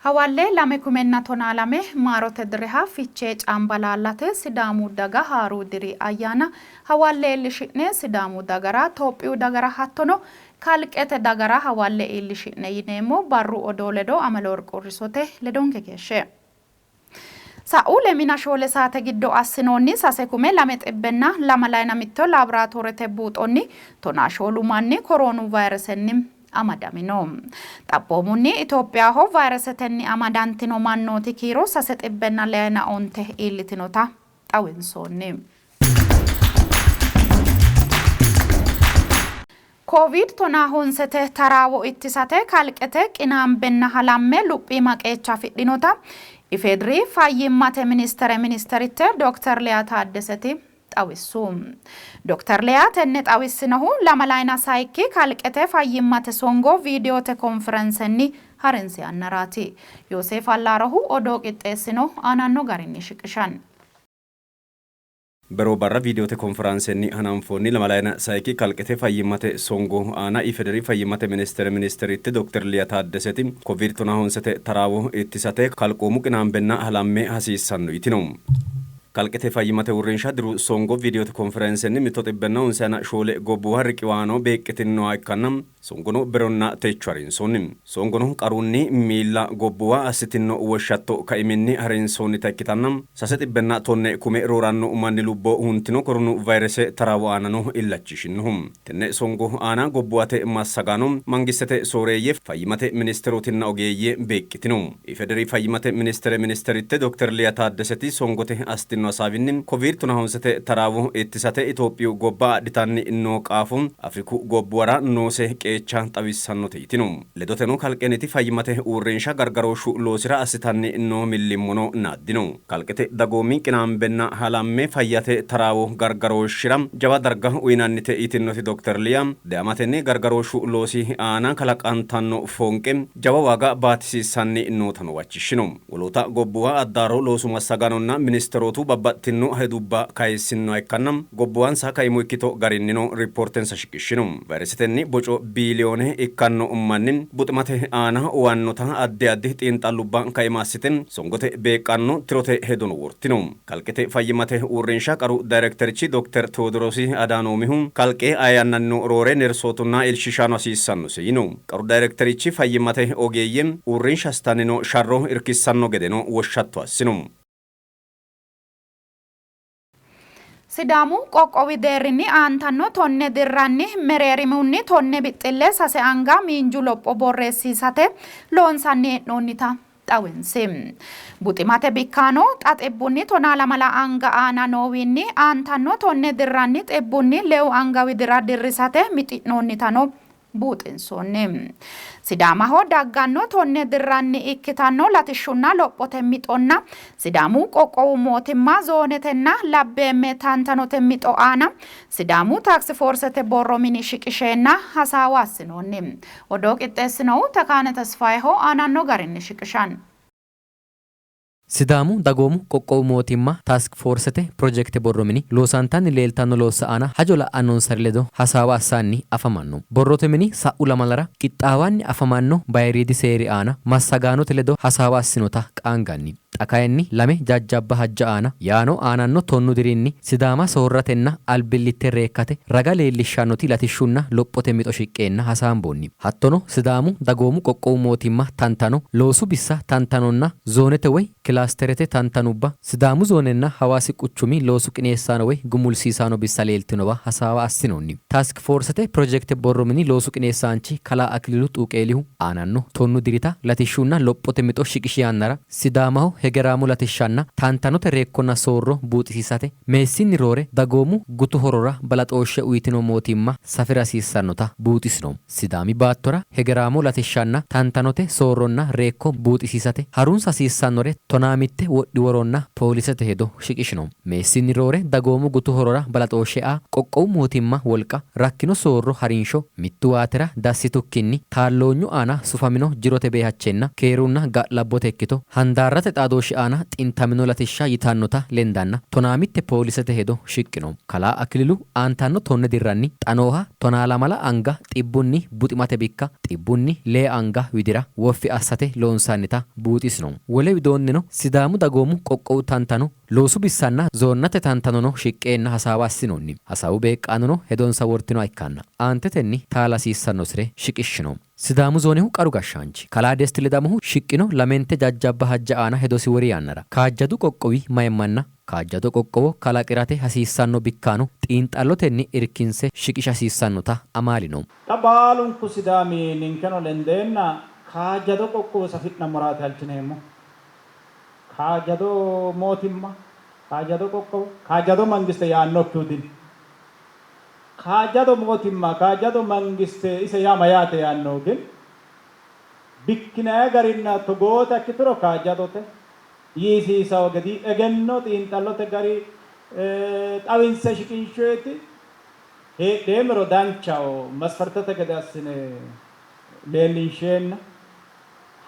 Hawalle 2012 maarote diriha Fichee Cambalaallate Sidaamu daga haaru diri ayyaana hawalle iillishi'ne Sidaamu dagara, Tophiyu dagara hattono kalqete dagara hawalle iillishi'ne yineemmo. Barru odoo ledo Ameleworq Urrisote ledonke keeshshe. Sa'u lemina shoole saate giddo assinoonni sase kume lame xibbenna lamalayina mitto laaboraatoorete buuxonni tonaa shoolu manni koroonu vayiresenni amadamino. Xaphoomunni Itophiyaho vayiresetenni amadantino mannooti kiiro sase xibbenna leyina onte iillitinota xawinsoonni. Kooviid tonaa honsete taraawo ittisate kalqete qinaambenna halamme luphiima qeecha afidhinota IFEDRI Fayyimmate Ministere Ministeritte Dokter Liya Taaddeseti xawissu. Dokter Liya tenne xawissinohu lamalayina sayikki kalqete fayyimmate songo viidiyote konfirensenni harinsi yannaraati. Yooseef Allaarohu odoo qixxeessino aananno garinni shiqishanno. Beroo barra viidiyote konforaansenni hananfoonni lamalayina sayikki kalqete fayyimmate songo aana IFEDERI Fayyimmate Ministere Ministeritte Dokter Liya Taaddeseti Koviid tonahonsete taraawo ittisate kalqoomu qinaambenna halamme hasiissanno yitino. Kalqete Fayyimmate Uurrinsha diru songo viidiyote konferensenni mitto xibbenna onsayina shoole gobbuwa riqiwaano beeqqitinnoha ikkanna songono beronna techo harinsoonni. Songono qarunni miilla gobbuwa assitinno woshshatto kaiminni harinsoonnita ikkitanna sase xibbenna tonne kume rooranno manni lubbo huntino koronu vayrese taraawo aanano illachishinnohu. Tenne songo aana gobbuwate massagaano, mangistete sooreeyye, fayyimmate ministerootinna ogeeyye beeqqitino. IFEDERI Fayyimmate Ministere Ministeritte Dokter Liya Taaddeseti songote assitinno hasaawinni, Koviid tonahonsete taraawo ittisate Itophiyu gobba adhitanni noo qaafo Afriku gobbuwara noose qeecha xawissannote yitino. Ledoteno kalqenniti fayyimmate uurrinsha gargarooshshu loosira assitanni noo millimmono naaddino. Kalqete dagoomi qinaambenna halamme fayyate taraawo gargarooshshira jawa darga uynannite yitinnoti Dokter Liya, deamatenni gargarooshshu loosi aana kalaqantanno foonqe jawa waaga baatisiissanni nootano huwachishshino. Woloota gobbuwa addaarro loosu massagaanonna ministerootu babbaxxitino hedubba kayissinnoha ikkanna gobbuwansa kaimu ikkito garinnino ripoortensa shiqishshino. Vayresetenni boco biiliyoone ikkanno manni buximate aana uwannota addi addi xiinxallubba kaima assite songote beeqqaano tirote hedono wortino. Kalqete Fayyimmate Uurrinsha Qaru Dayrekterichi Dokter Tewodiroosi Adaanoomihu, kalqe aye yannannino roore nersootunna ilshishaano hasiissannose yino. Qaru Dayrekterichi fayyimmate ogeeyye uurrinsha assitanni noo sharro irkissanno gedeno woshshatto assino. Sidaamu qoqqowi deerrinni aantanno tonne dirranni mereerimunni tonne bixxille sase anga miinju lopho borreessiisate loonsanni hee'noonnita xawinsi. Buximate bikkaano xa xibbunni tonaa lamala anga aana noowiinni aantanno tonne dirranni xibbunni lewu anga widira dirrisate mixi'noonnitano buuxinsoonni. Sidaamaho dagganno tonne dirranni ikkitanno latishshunna lophote mixonna Sidaamu qoqqowu mootimma zoonetenna labbeemme tantanote mixo aana Sidaamu taaksifoorsete borro mini shiqisheenna hasaawa assinoonni. Odoo qixxeessinohu Tekaane Tesfayeho aananno garinni shiqishanno. Sidaamu Dagoomu Qoqqowu Mootimma Taask Foorsete Pirojekte Borro Mini loosantanni leeltanno loossa aana hajo la'annonsari ledo hasaawa assanni afamanno. Borrote mini sa'u lamalara qixxaawanni afamanno bayiriidi seeri aana massagaanote ledo hasaawa assinota qaanganni. Xa kayinni lame jajjabba hajja aana yaano aananno tonnu dirinni Sidaama soorratenna albillitte reekkate raga leellishshannoti latishshunna lophote mixo shiqqeenna hasaamboonni. Hattono Sidaamu dagoomu qoqqowu mootimma tantano, loosu bissa tantanonna zoonete woy kilaasterete tantanubba, Sidaamu zoonenna Hawaasi quchumi loosu qineessaano woy gumulsiisaano bissa leeltinowa hasaawa assinoonni. Taask foorsete pirojekte borro mini loosu qineessaanchi kalaa Akililu Xuuqeelihu aananno tonnu dirita latishshunna lophote mixo shiqishi yannara, Sidaamaho hegeraamo latishshanna tantanote reekkonna soorro buuxisiisate meessinni roore dagoomu gutu horora balaxooshshe uytino mootimma safi'ra hasiissannota buuxisino. Sidaami baattora hegeraamo latishshanna tantanote soorronna reekko buuxisiisate harunsa hasiissannore tonaamitte wodhi-woronna poolisete hedo shiqishino. Meessinni roore dagoomu gutu horora balaxooshshe aa qoqqowu mootimma wolqa rakkino soorro harinsho mittu waatira dassitukkinni taalloonyu aana sufamino jirote beehachenna keerunna ga'labbote ikkito handaarrate xaadooshshe. xaadooshshi aana xintamino latishsha yitannota lendanna 15 poolisete hedo shiqqino. Kalaa Aklilu aantanno tonne dirranni xa nooha 12 anga xibbunni buximate bikka xibbunni lee anga widira woffi assate loonsannita buuxisino. Wole widoonnino Sidaamu dagoomu qoqqowu tantano, loosu bissanna zoonnate tantanono shiqqeenna hasaawa assinoonni. Hasaawu beeqqaanono hedonsa wortinoha ikkanna aantetenni taala hasiissannosire shiqishshino. Sidaamu zoonehu qaru gashshaanchi kalaa Desti Ledamohu shiqqino lamente jajjabba hajja aana hedosi wori yannara, kaajjadu qoqqowi mayimmanna kaajjado qoqqowo kalaqi'rate hasiissanno bikkaano xiinxallotenni irkinse shiqisha hasiissannota amaalino. Xa baalunku Sidaami ninkeno lendeenna kaajjado qoqqowo safi'nammoraati halchineemmohu. Kaajjado mootimma, kaajjado qoqqowo, kaajjado mangiste yaannokkihu dino. Kaajjado mootimma, kaajjado mangiste ise yaa mayaate yaannohu dino. Bikkinanni garinna togoota ikkituro kaajjadote yiisiisawo gedi egenno xiinxallote gari xawinse shiqinshoyeti heedheemmero danchaho masfartete gede assine leellinsheenna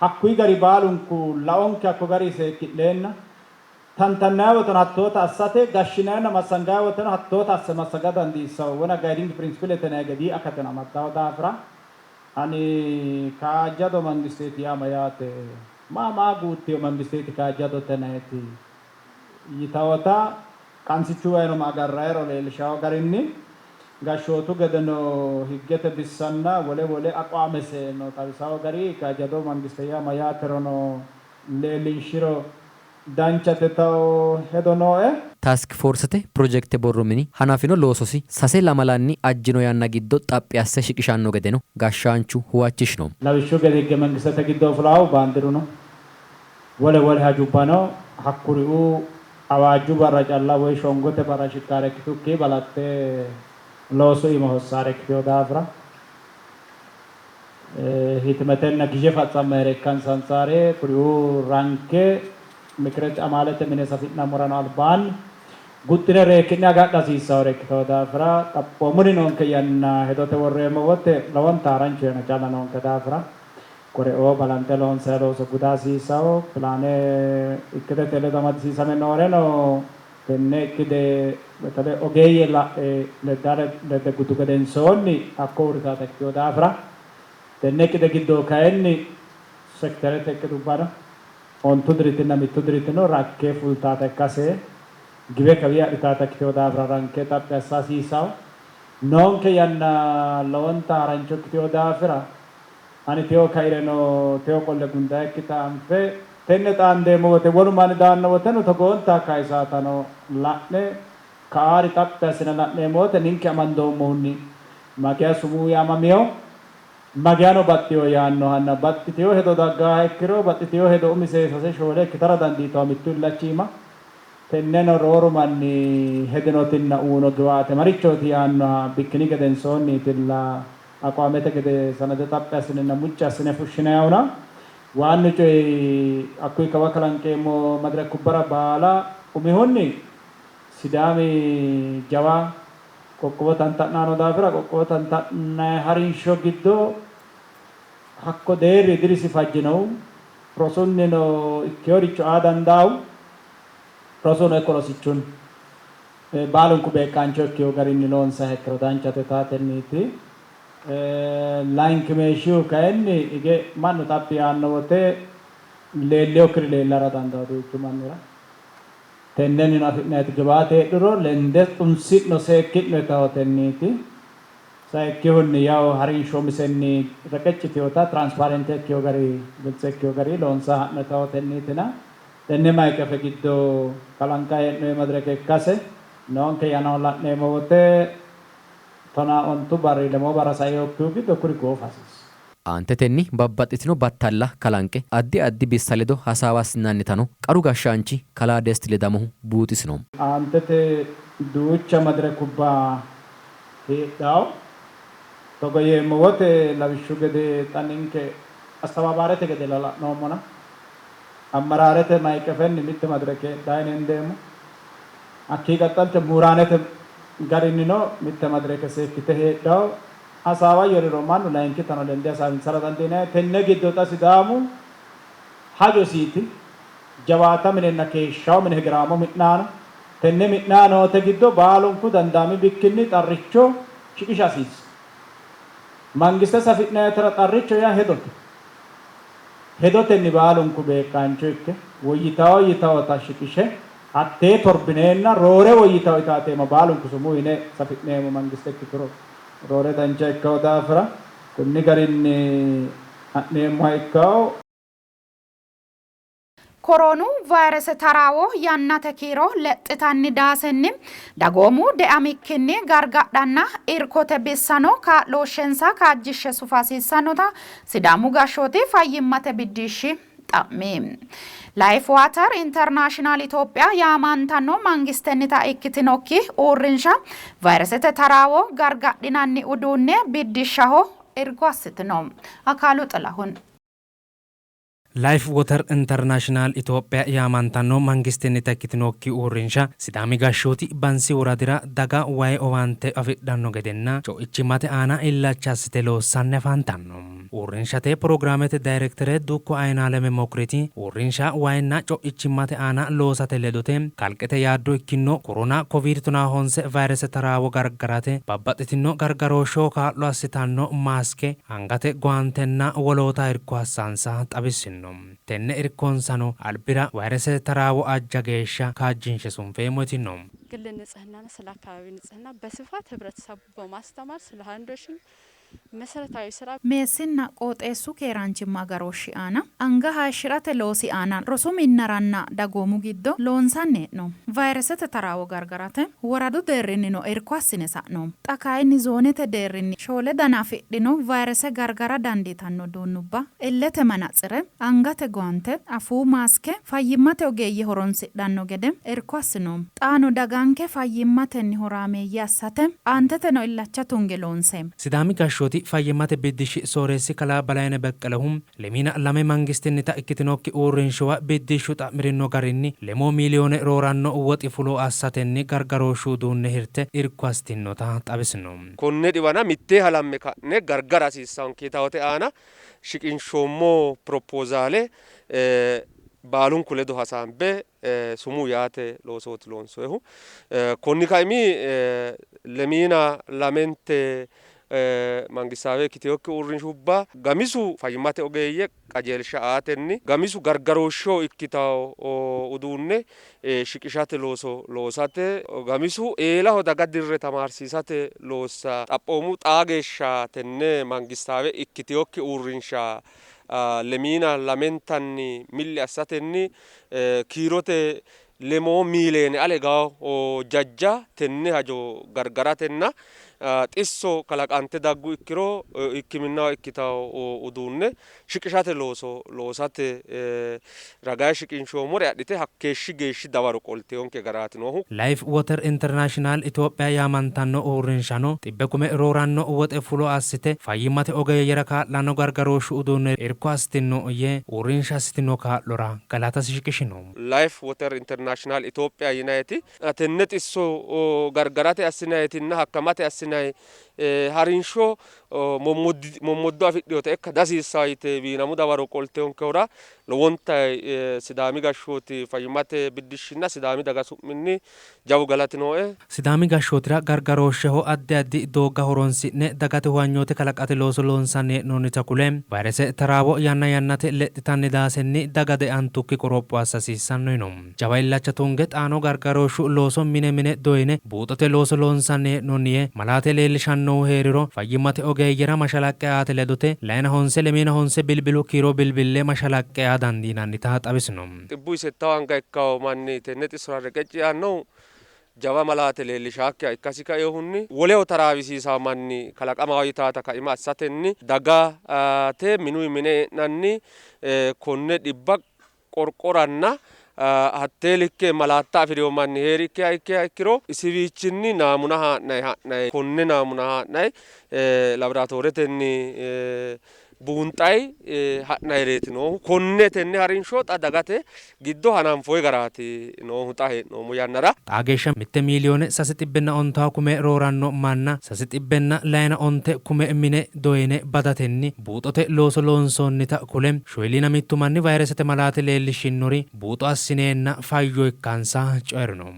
hakkuyi gari baalunku laonke hakko gari seekki'neenna tantannanni woteno hattoota assate gashshinanninna massanganni woteno hattoota asse massaga dandiissawo wona guiding principle yinanni gedii akateno amaddawo daafira ani kaajjado mangisteeti yaa mayaate maa maa guuttiyo mangisteeti kaajjadote yinanniti yitawota qansichu wayino agarrayiro leellishawo garinni gashshootu gedeno higgete bissanna wole wole aqwaamese no xawisawo gari kaajjado mangiste yaa mayaaterono leellinshiro danchate tawo hedo nooe. Task Forsete pirojekte borro mini hanafino loososi sase lamalanni ajjino yanna giddo xaphi asse shiqishanno gedeno gashshaanchu huwachishino. Lawishshu gede higge mangistete giddo fulaahu baandiruno wole wole hajubbano hakkuriu awaajju barra calla woy shongote barra shiqqaare ikkitukki balaxxe loosu iima hossaare ikkiteyo daafira hitimetenna gije fatsammayre ikkansa ansaare kuriu ranke mikirete amalete mine safi'nammorano albaanni guxxine reekki'ne agadha hasiissawore ikkiteyo daafira xaphoomunni noonke yanna hedote worreemmo wote lowonta harancho yanna calla noonke daafira koreoo balante loonsayi looso guda hasiissawo pilaane ikkitete ledo amadisiisame nooreno tenne ikkite betele ogeeyye la'e leddare ledde guddu gedensoonni hakko uurrisaata ikkiteyo daafira tenne ikkite giddo kayinni sekiterete ikkidubbano ontu diritinna mittu diritino rakke fultaata ikkase giwe kawi adhitaata ikkiteyo daafira ranke xaphi assa hasiissawo noonke yanna lowonta harancho ikkiteyo daafira ani teo kaireno teo qolle gundayikkita anfe tenne xaandeemmo wote wolu manni daanno woteno togoonta kayisaatano la'ne kaari xaphi assine la'neemmo wote ninke amandoommohunni mageya sumuu yaamamiyo mageyano baxxiyo yaannohanna baxxiteyo hedo daggaha ikkiro baxxiteyo hedo umise sase shoole ikkitara dandiitawo mittu illachiima tenneno rooru manni hedinotinna uuno giwaate marichooti yaannoha bikkini gedensoonniitilla aqwaamete gede sanade xaphi assinenna mucci assine fushshinayihuna waannu coyi hakkuyi kawa kalanqeemmo madirakkubbara baala umihunni Sidaami jawa qoqqowo tanta'naano daafira qoqqowo tanta'nayi harinsho giddo hakko deerri dirisi fajjinohu rosunnino ikkeyoricho aa dandaahu rosuno ikko rosichunni baalunku beeqqaancho ikkeyo garinni loonsayiha ikkiro danchate taatenniiti. Layinkimeeshshihu kayinni hige mannu xaphi yaanno wote leelliyokkiri leellara dandawo duuchu mannira. Tennennino afi'nanniti giwaate heedhuro lende xunsi'no seekki'no yitawotenniiti. Sayikkihunni yawo harinsho umisenni reqecci yiteewota transparente ikkeyo gari giltse ikkeyo gari loonsa ha'no yitawotenniitina tenne mayikefe giddo kalanqayi hee'noyi madireke ikkase noonke yanao la'neemmo wote 12 barri lemoo barra sainokkihu giddo kuri goofa hasiissanno. Aantetenni babbaxxitino battalla kalanqe addi addi bissa ledo hasaawa assinannitano qaru gashshaanchi kalaa Desti Ledamohu buuxisino. Aantete duucha madirakubba heedhawo. Togo yeemmo wote lawishshu gede xa ninke astawaabaarete gede la'noommona ammaraarete mayiqefenni mitte madireke heedhawo yine hendeemmo. Hakkii qaxxalte muuraanete garinnino mitte madireke seekkite heedhawo. Hasaawa yoriro mannu layinkitano lende hasaawinsara dandiinanni. Tenne giddo xa Sidaamu hajosiiti. Jawaata minenna keeshshawo mine hegeraamo mi'naano tenne mi'naanote giddo baalunku dandaami bikkinni xarricho shiqisha hasiissa. Mangiste safi'nayitera xarricho yaa hedote. Hedotenni baalunku beeqqaancho ikke woyyitawo yitawota shiqishe hattee torbineenna roore woyyitawo itaateema baalunku sumuu yine safi'neemmo mangiste ikkituro roore dancha ikkawo daafira kunni garinni ha'neemmoha ikkawo. Koroonu vayrese taraawo yannate kiiro lexxitanni daasenni dagoomu deamikkinni gargadhanna irkote bissano kaa'looshshensa kaajjishshe sufa hasiissannota Sidaamu gashshooti fayyimmate biddishshi xa'mi. Life Water International Itophiya yaamantanno mangistennita ikkitinokki uurrinsha vayresete taraawo gargadhinanni uduunne biddishshaho irko assitino. Akaalu Xilahun. Life Water International Itophiya yaamantanno mangistennita ikkitinokki uurrinsha Sidaami gashshooti Bansi woradira daga way owaante afidhanno gedenna co'ichimmate aana illacha assite loossanni afantanno. Uurrinshate pirogiraamete dayirektere dukko Ayinaaleme Mokriti, uurrinsha wayinna co'ichimmate aana loosate ledote kalqete yaaddo ikkinno korona koviid tonaa honse vayrese taraawo gargarate babbaxxitinno gargarooshsheho kaa'lo assitanno maaske, angate guwaantenna woloota irko assansa xawissinno. Tenne irkonsano albira vayrese taraawo ajja geeshsha kaajjinshe sunfeemmo yitino. ግል ንጽህናና ስለ አካባቢ ንጽህና በስፋት ህብረተሰቡ በማስተማር ስለ ሃንድ ዋሽንግ መሰረታዊ ስራ Meessinna qooxeessu keeraanchimma agarooshshi aana anga hayishshi'rate loosi aana rosu minnaranna dagoomu giddo loonsanni hee'noommo. Vayiresete taraawo gargarate woradu deerrinnino irko assine sa'noommo. Xa kayinni zoonete deerrinni shoole dana afidhino vayrese gargara dandiitanno uduunnubba, illete manatsire, angate guwante, afuu maaske, fayyimmate ogeeyye horonsidhanno gede irko assinoommo. Xaano daganke fayyimmatenni horaameeyye assate aanteteno illacha tunge loonseemmo. Sidaami gashshooti fayyimmate biddishshi sooreessi kalaa Balayne Beqqelehu, lemiina lame mangistennita ikkitinokki uurrinshuwa biddishshu xa'mi'rino garinni lemoo miiliyoone rooranno woxi fulo assatenni gargarooshshu uduunne hirte irko assitinota xawisino. Konne dhiwana mittee halamme ka'ne gargara hasiissanke yitawote aana shiqinshoommo proposale baalunku ledo hasaambe sumuu yaate loosooti loonsoyihu. Konni kaimi lemiina lamente mangistaawe ikkitinokki uurrinshubba gamisu fayyimmate ogeeyye qajeelsha aatenni gamisu gargarooshsheho ikkitawo uduunne shiqishate looso loosate gamisu eelaho daga dirre tamaarsiisate loossa xaphoomu xaa geeshsha tenne mangistaawe ikkitinokki uurrinsha lemiina lamentanni milli assatenni kiirote lemoo miileene ale gawo jajja tenne hajo gargaratenna xisso kalaqante daggu ikkiro hikkiminnaho ikkitawo uduunne shiqishate looso loosate ragaye shiqinshoommore adhite hakkeeshshi geeshshi dawaro qolteyonke garaati noohu. Life Water International Itophiya yaamantanno uurrinshano xibbe kume rooranno woxe fulo assite fayyimmate ogeeyyera kaa'lanno gargarooshshu uduunne irko assitino yee uurrinsha assitino kaa'lora galatasi shiqishino. Life Water International Itophiya yinayiti tenne xisso gargarate assinayitinna hakkamate assinayi harinsho mommoddo afidhinota ikka dihasiissawo yite wiinamu dawaro qolteyonkehura lowonta Sidaami gashshooti fayyimmate biddishshinna Sidaami daga su'minni jawu galati nooe. Sidaami gashshootira gargarooshsheho addi addi doogga horonsi'ne dagate huwanyoote kalaqate looso loonsanni hee'noonnita kule, vayrese taraawo yanna yannate lexxitanni daasenni daga deantukki qoropho assa hasiissanno yino. Jawa illacha tunge xaano gargarooshshu looso mine mine doyine buuxote looso loonsanni hee'noonni yee, malaate leellishannohu hee'riro fayyimmate ogeeyyera mashalaqqe aate ledote layina honse lemiina honse bilbilu kiiro bilbille mashalaqqe aa dandiinannita xawisino. Xibbuyi settawu anga ikkawo manni tenne xissora reqecci yaannohu jawa malaate leellishaakkiha ikkasi kainohunni woleho taraawisiisawo manni kalaqamaho yitaata kaima assatenni dagate minuyi mine e'nanni konne dhibba qorqoranna hattee likke malaatta afi'rino manni hee'rikkiha ikkiha ikkiro isiwiichinni naamuna haa'nayi ha'nayi konne naamuna haa'nayi laboraatooretenni Buunxayi ha'nayireeti noohu. Konne tenne harinsho xa dagate giddo hananfoyi garaati noohu xa hee'noommo yannara. Xaa geeshsha mitte miiliyoone sase xibbenna ontawo kume rooranno manna sase xibbenna layina onte kume mine doyine badatenni buuxote looso loonsoonnita kule, shoyiliina mittu manni vayiresete malaate leellishshinnori buuxo assineenna fayyo ikkansa coyi'rino.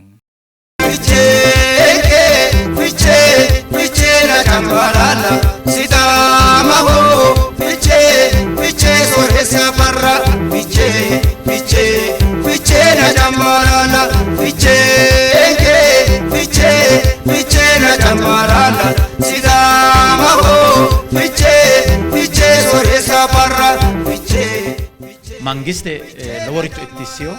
Mangiste loworicho ittissino,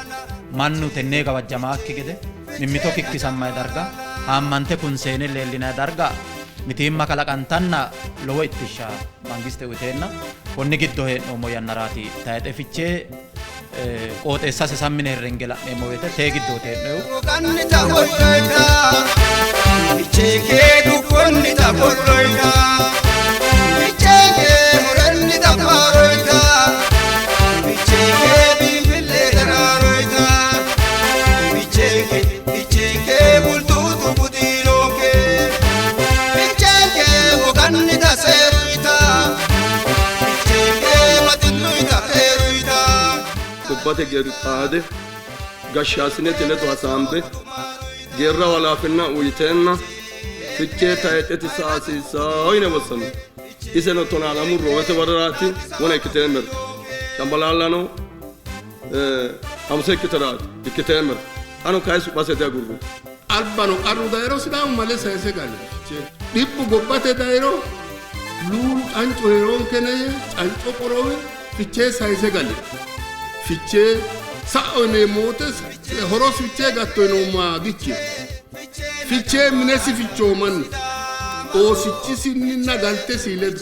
mannu tenne gawajjamaakki gede mimmito kikkisammanni darga, haammante kunseene leellinanni darga mitiimma kalaqantanna lowo ittishsha mangiste uyiteenna konni giddo hee'noommo yannaraati. Tayixe Fichee qooxeessase sammine herrenge la'neemmo woyte tee giddooti hee'noyihu. Gobbate geerri xaade gashshaasinete ledo hasaambe geerraho halaafinna uyiteenna Fichee tayixeti sa'a hasiissanno yine wossanno. Iseno tonaa lamu roowete wararaati wona ikkiteemmero Cambalaallano Hamuse ikkitaraati ikkiteemmero xano kayi su'mase diagurru. Albano qarru dayiro Sidaamu male sayise gale Fichee dhibbu gobbate dayiro luulu cancu heeronkene yee canco qorowe Fichee sayise gale Fichee sa'o yineemmo wote horos Fichee gatto yinoommoha dikkino. Fichee minesi fichoomanni oosichisinninna galtesi ledo.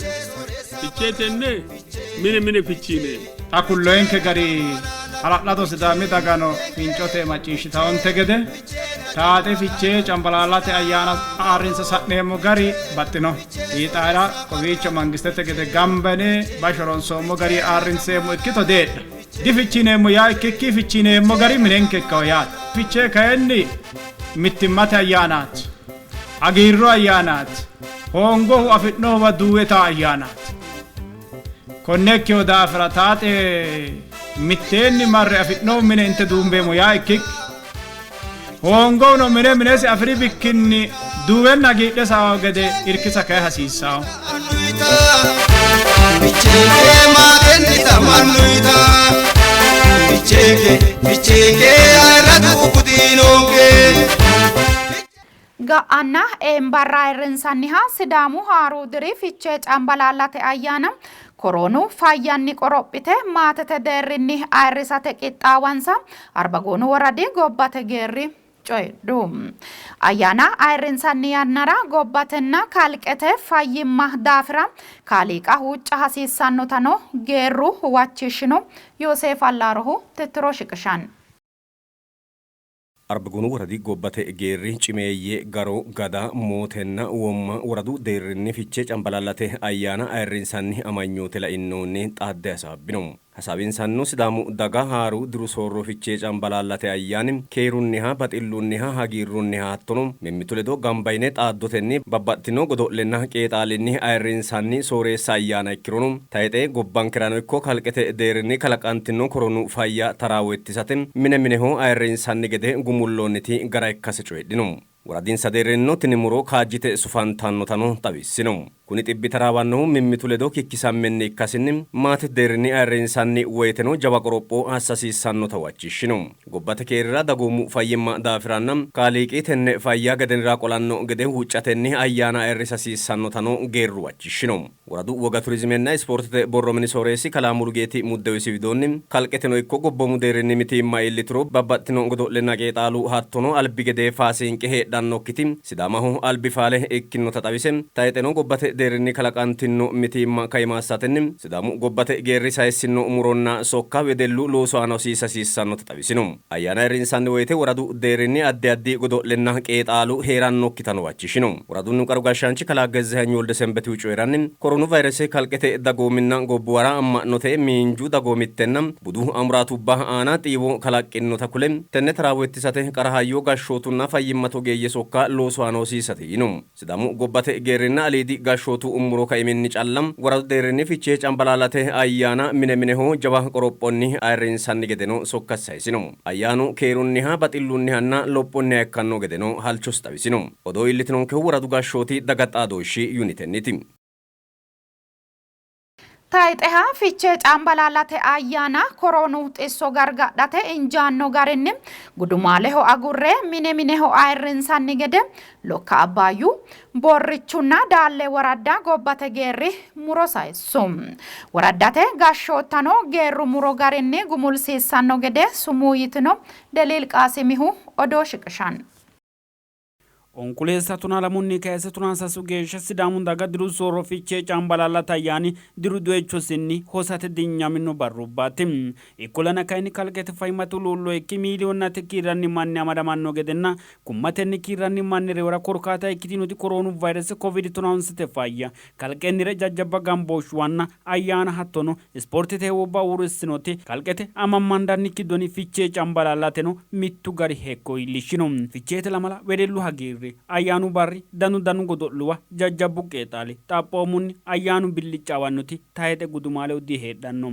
Fichee tenne mine mine fichiineemmo. Xa kulloyinke gari hala'lado Sidaami dagano fincote macciishshitawonte gede taaxe Fichee Cambalaallate ayyaana ayirrinse sa'neemmo gari baxxino. Fiixaara kowiicho mangistete gede gamba yine bashsho ronsoommo gari ayirrinseemmo ikkito deedha. Difichiineemmo yaa ikkikki fichiineemmo gari minenke ikkawo yaate. Fichee kayinni mittimmate ayyaanaati. Hagiirru ayyaanaati. Hoongohu afi'nohuwa duuwe taa ayyaanaati. Konne ikkino daafira taaxe mitteenni marre afi'nohu mine inte duumbeemmo yaa ikkikki hoongohuno mine minesi afi'ri bikkinni duuwenna hagiidhe saawo gede irkisa kayi hasiissawo. Ga'anna eembarra ayirrinsanniha Sidaamu haaru diri Fichee Cambalaallate ayyaana koroonu fayyanni qorophite maatete deerrinni ayirrisate qixxaawansa Arbagoonu woradi gobbate geerri coyidhu. Ayyaana ayirrinsanni yannara gobbatenna kalqete fayyimma daafira kaaliiqa huucca hasiissannotano geerru huwachishshino. Yooseef Allaarohu tittiro shiqishanno. Arbagonu woradi gobbate geerri cimeeyye garo gada mootenna womma woradu deerrinni Fichee Cambalaallate ayyaana ayirrinsanni amanyoote lainohunni xaadde hasaabbino. Hasaawinsanno Sidaamu daga haaru diru soorro Fichee Cambalaallate ayyaani keerunniha, baxillunniha, hagiirrunniha hattono mimmitu ledo gamba yine xaaddotenni babbaxxitino godo'lenna qeexaalinni ayirrinsanni sooreessa ayyaana ikkirono tayixe gobbankerano ikko kalqete deerrinni kalaqantino koronu fayya taraawo ittisate mine mineho ayirrinsanni gede gumulloonniti gara ikkase coyidhino. Woradinsa deerrinnino tini muro kaajjite sufantannotano xawissino. Kuni xibbi taraawannohu mimmitu ledo kikkisammenni ikkasinni maatete deerrinni ayirrinsanni woyteno jawa qoropho assa hasiissannota huwachishshino. Gobbate keerira, dagoomu fayyimma daafiranna Kaaliiqi tenne fayya gedenira qolanno gede huuccatenni ayyaana ayirrisa hasiissannotano geerru huwachishshino. Woradu Woga Turizimenna Ispoortete Borro Mini Sooreessi Kalaa Mulugeeti Muddewisi widoonni, kalqeteno ikko gobboomu deerrinni mitiimma iillituro babbaxxitino godo'lenna qeexaalu hattono albi gedee faasiinqe heedhannokkiti Sidaamaho albi faale ikkinota xawise, tayxeno gobbate deerrinni kalaqantinno mitiimma kaima assatenni Sidaamu gobbate geerri sayissinno muronna sokka wedellu loosu aana hosiisa hasiissannota xawisino. Ayyaana ayirrinsanni woyte woradu deerrinni addi addi godo'lenna qeexaalu hee'rannokkitano huwachishino. Woradunnihu qaru gashshaanchi kalaa Gezzaheny Woldesenbetihu coyi'ranni, Koronu vayrese kalqete dagoominna gobbuwara amma'note, miinju, dagoomittenna budu amuraatubba aana xiiwo kalaqqinota kule, tenne taraawo ittisate qara hayyo gashshootunna fayyimmate ogeeyye sokka loosu aana hosiisate yiino. Sidaamu gobbate geerrinna aliidi gashshootu muro kaiminni calla woradu deerrinni Fichee Cambalaallate ayyaana mine mineho jawa qorophonni ayirrinsanni gedeno sokkasi sayisino. Ayyaanu keerunniha, baxillunnihanna lophonniha ikkanno gedeno halchosi xawisino. Odoo iillitinonkehu woradu gashshooti daga xaadooshshi yunitenniiti. Tayxeha Fichee Cambalaallate ayyaana koroonu xisso gargadhate injaanno garinni gudumaaleho agurre mine mineho ayirrinsanni gede Lokka Abbaayyu, Borrichunna Daalle woradda gobbate geerri muro sayissu. Woraddate gashshoottano geerru muro garinni gumulsiissanno gede sumuu yitino Deliil Qaasimihu odoo shiqishanno. Onkuleessa tonaa lamunni kayse tonaa sasu geeshsha Sidaamu daga diru soorro Fichee Cambalaallate ayyaani diru doyichosinni hosate dinyamino barrubbaati. Ikkollana kayinni kalqete fayyimmate huluullo ikke miiliyoonnate kiirranni manni amadamanno gedenna kummatenni kiirranni manni reyora korkaata ikkitinoti koroonu vayrese Covid tonahonsite fayya kalqennire jajjabba gambooshshuwanna ayyaana hattono ispoortete heewubba uurrissinoti kalqete amammandannikki doni Fichee Cambalaallateno mittu gari hekko iillishshino. Ficheete lamala wedellu hagiirri, ayyaanu barri danu danu godo'luwa, jajjabbu qeexaali, xaphoomunni ayyaanu billiccaawannoti tayixe gudumaaleho diheedhanno.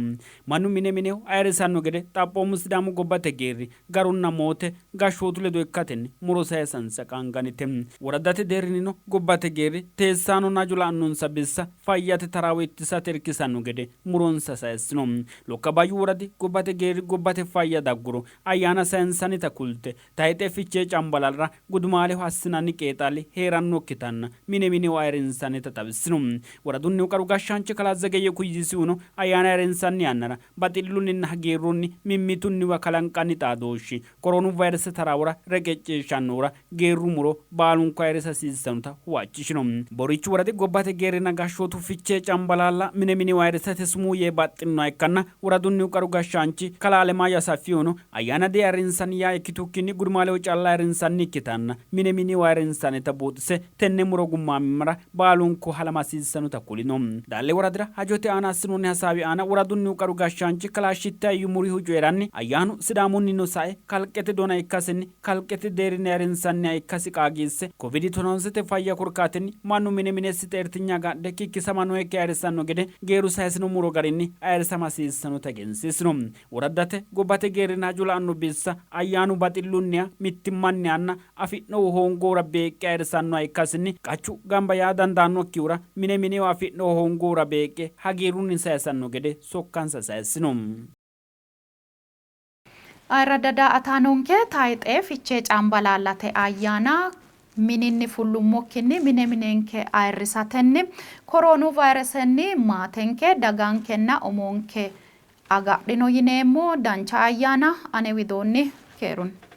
Mannu mine mineho ayirrisanno gede xaphoomu Sidaamu gobbate geerri garunna moote gashshootu ledo ikkatenni muro sayisansa qaangannite. Woraddate deerrinnino gobbate geerri teessaanonna hajo la'annonsa bissa fayyate taraawo ittisate irkisanno gede muronsa sayissino. Lokka Bayyu woradi gobbate geerri gobbate fayya dagguro ayyaana sayinsannita kulte, tayixe Fichee Cambalalra gudumaaleho assinanni qeexaali hee'rannokkitanna mine mineho ayirrinsannita xawissino. Woradunnihu qaru gashshaanchi kalaa Zegeyye Kuyyisihuno ayyaana ayirrinsanni yannara baxillunninna hagiirrunni mimmitunniwa kalanqanni xaadooshshi koroonu vayrese taraawora reqecceeshshannohura geerru muro baalunku ayirrisa hasiissannota huwachishino. Borichu woradi gobbate geerrinna gashshootu Fichee Cambalaalla mine minewa ayirrisate sumuu yee baxxinoha ikkanna woradunnihu qaru gashshaanchi kalaa Alemaayyo Asaffihuno ayyaana diayirrinsanni yaa ikkitukkinni gudumaaleho calla ayirrinsannikkitanna mine minewa ayirrinsannita buuxise tenne muro gummaamimmara baalunku halama hasiissannota kulino. Daalle woradira hajote aana assinoonni hasaawi aana woradunnihu qaru gashshaanchi kalaa Shittaye Yumurihu coyi'ranni, ayyaanu Sidaamunnino sae kalqete dona ikkasinni kalqete deerrinni ayirrinsanniha ikkasi qaagiisse, Kovidi tonahonsete fayya korkaatinni mannu mine minesi xeertinye agadhe kikkisama nooyikki ayirrisanno gede geerru sayisino muro garinni ayirrisama hasiissannota egensiisino. Woraddate gobbate geerrinna hajo la'anno bissa ayyaanu baxillunniha, mittimmannihanna afi'nohu hoongohura beeqqe ayirrisannoha ikkasinni qachu gamba yaa dandaannokkihura mine mineho afi'nohu hoongohura beeqqe hagiirrunni sayisanno gede sokkansa sayissino. Ayirradda daa''ataanonke tayxe Fichee Cambalaallate ayyaana mininni fullummokkinni mine minenke ayirrisatenni koroonu vayiresenni maatenke, dagankenna umonke agadhino yineemmo. Dancha ayyaana ane widoonni keerunni.